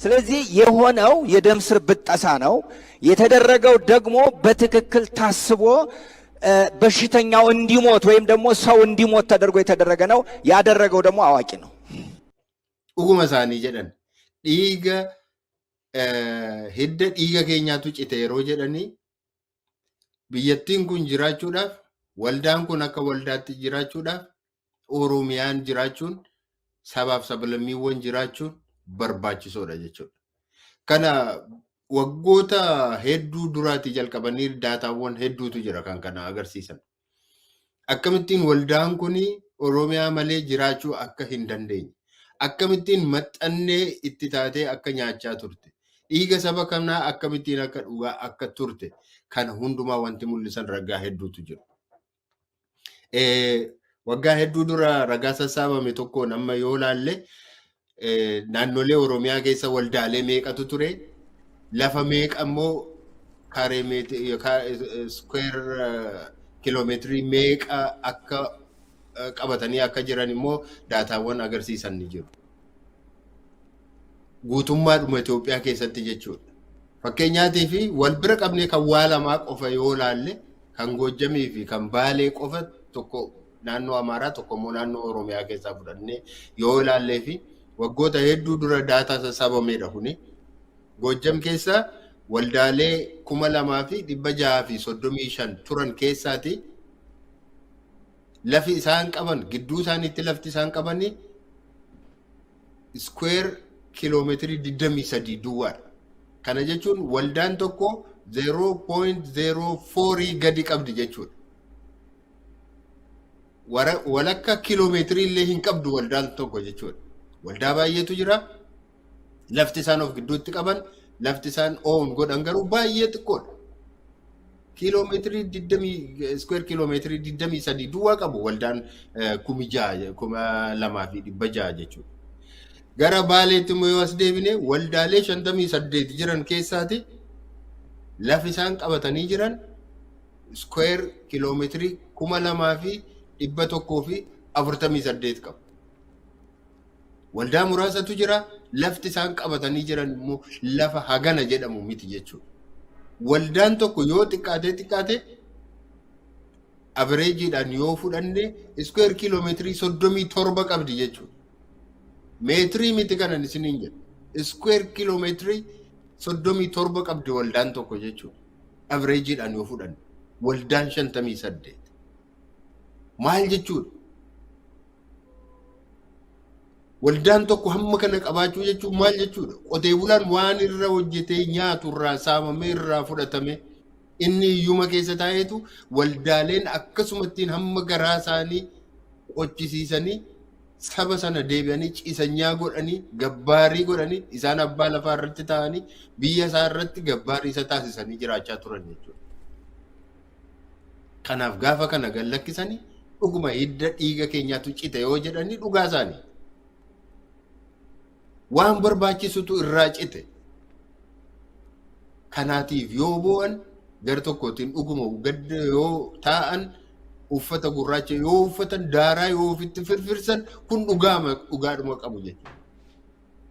ስለዚህ የሆነው የደም ስር ብጠሳ ነው። የተደረገው ደግሞ በትክክል ታስቦ በሽተኛው እንዲሞት ወይም ደግሞ ሰው እንዲሞት ተደርጎ የተደረገ ነው። ያደረገው ደግሞ አዋቂ ነው። Dhuguma isaanii jedhan dhiiga hidda dhiiga keenyaatu cite yeroo jedhanii, biyyattiin kun jiraachuudhaaf, waldaan kun akka waldaatti jiraachuudhaaf, Oromiyaan jiraachuun, sabaaf sablammiiwwan jiraachuun barbaachisoodha jechuudha. Kana waggoota hedduu duraatii jalqabanii daataawwan hedduutu jira kan kana agarsiisan. Akkamittiin waldaan kun Oromiyaa malee jiraachuu akka hin dandeenye. Akkamittiin maxxannee itti taatee akka nyaachaa turte. Dhiiga saba kanaa akkamittiin akka dhugaa akka turte kana hundumaa wanti mul'isan ragaa hedduutu jiru. Waggaa hedduu dura ragaa sassaabame tokkoon amma yoo laalle, naannolee Oromiyaa keessa waldaalee meeqatu ture, lafa meeqa immoo kaaree square kiloomeetirii meeqa akka qabatanii akka jiran immoo daataawwan agarsiisan ni jiru. Guutummaadhuma Itoophiyaa keessatti jechuudha. Fakkeenyaatii fi wal bira qabnee kan waa lamaa qofa yoo laalle, kan Goojjamii fi kan Baalee qofa, tokko naannoo Amaaraa, tokko immoo naannoo Oromiyaa keessaa fudhannee yoo ilaallee fi waggoota hedduu dura daataa sassaabameedha kuni. Goojjam keessa waldaalee 2635 turan keessaati lafi isaan qaban, gidduu isaaniitti lafti isaan qabani square kiloomeetirii 23 duwwaadha. Kana jechuun waldaan tokko 0.04 gadi qabdi jechuudha. Walakka kiloomeetirii illee hin qabdu waldaan tokko jechuudha. Waldaa baay'eetu jira. Lafti isaan of gidduutti qaban, lafti isaan own godhan garuu baay'ee xiqqoodha. Kiiloomeetirii digdamii, square kiiloomeetirii 23 duwwaa qabu waldaan 6000, 2600 jechuudha. Gara Baaleetti immoo yoo as deebine, waldaalee 58 jiran keessaati lafi isaan qabatanii jiran square kiiloomeetirii 2148 qabu. Waldaa muraasatu jira, lafti isaan qabatanii jiran immoo lafa hagana jedhamu miti jechuudha. Waldaan tokko yoo xiqqaatee xiqqaate, averageiidhaan yoo fudhanne, square kiiloomeetirii 37 qabdi jechuudha. Meetirii miti kanan isiniin jedhu. Square kiiloomeetirii 37 qabdi waldaan tokko jechuudha. Averageiidhaan yoo fudhanne. Waldaan 58. Maal jechuudha? Waldaan tokko hamma kana qabaachuu jechuun maal jechuudha? Qotee bulaan waan irra hojjetee nyaatu irraa saamamee, irraa fudhatame, inni hiyyuma keessa taa'eetu, waldaaleen akkasumattiin hamma garaa isaanii qochisiisanii, saba sana deebi'anii ciisanyaa godhanii, gabbaarii godhanii, isaan abbaa lafaa irratti ta'anii biyya isaa irratti gabbaarii isa taasisanii jiraachaa turan jechuudha. Kanaaf gaafa kana gad lakkisanii dhuguma hidda dhiiga keenyaatu cite yoo jedhanii, dhugaa isaanii. Waan barbaachisutu irraa cite. Kanaatiif yoo boo'an, gara tokkootiin dhuguma gadda yoo taa'an, uffata gurraacha yoo uffatan, daaraa yoo ofitti firfirsan, kun dhugaama dhugaadhuma qabu jechuudha.